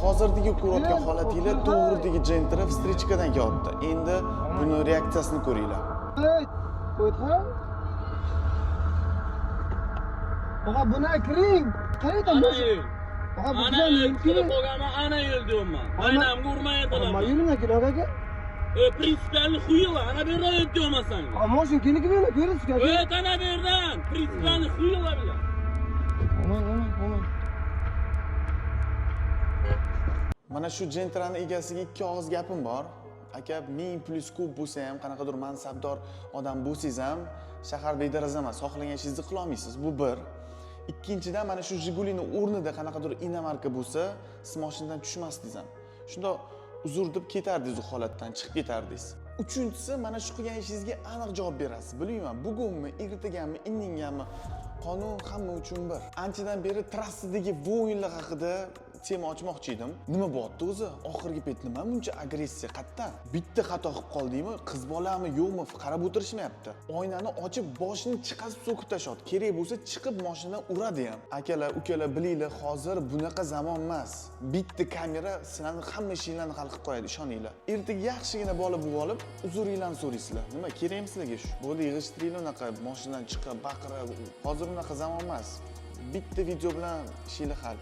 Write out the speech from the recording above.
Hozirdagi ko'rayotgan holatinglar to'g'ridagi Gentra встречка dan kelyapti. Endi buni reaksiyasini ko'ringlar. Ey, qo'ytqa. Og'a, buni kiring. Qayerdan Ana bosh? yo'l. Og'a, bu Ana bizani yo'l yo'l kirib kerak. qolganman, ana yo'l deyapman. Ama- Maynamga urmay Ma aytaman. yo'lini kerak aka. E, принципиально хуйло, ana bu yerdan o't deyapman senga. A, mashina keniki berma, ko'rasiz aka. O't ana bu yerdan. Принципиально хуйло bilan. Aman, aman, aman. Mana shu Gentrani egasiga ikki og'iz gapim bor. Aka, 1000 plyus ko'p bo'lsa ham, qanaqadir mansabdor odam bo'lsangiz ham, shahar bedaraza emas, xohlagan ishingizni qila olmaysiz. Bu bir. Ikkinchidan, mana shu Jigulini o'rnida qanaqadir inomarka bo'lsa, siz mashinadan tushmasdingiz ham. Shundoq uzr deb ketardingiz u holatdan, chiqib ketardingiz. Uchinchisi, mana shu qilgan ishingizga aniq javob berasiz. Bilmayman, bugunmi, ertagami, indingami, qonun hamma uchun bir. Anchadan beri trassadagi voyinlar haqida tema ochmoqchi edim. Nima bo'lyapti o'zi? Oxirgi payt nima buncha agressiya? Qayerdan? Bitta xato qilib qoldingmi? Qiz bolami, yo'qmi? Qarab o'tirishmayapti. Oynani ochib, boshini chiqazib so'kib tashladi. Kerak bo'lsa chiqib mashinadan uradi ham. Akalar, ukalar, bilinglar, hozir bunaqa zamon emas. Bitta kamera sizlarni hamma ishinglarni hal qilib qo'yadi, ishoninglar. Ertaga yaxshigina bola bo'lib olib, uzuringlarni so'raysizlar. Nima kerakmi sizlarga shu? Bo'ldi, yig'ishtiringlar unaqa mashinadan chiqib, baqirib. Hozir unaqa zamon emas. Bitta video bilan ishinglar hal.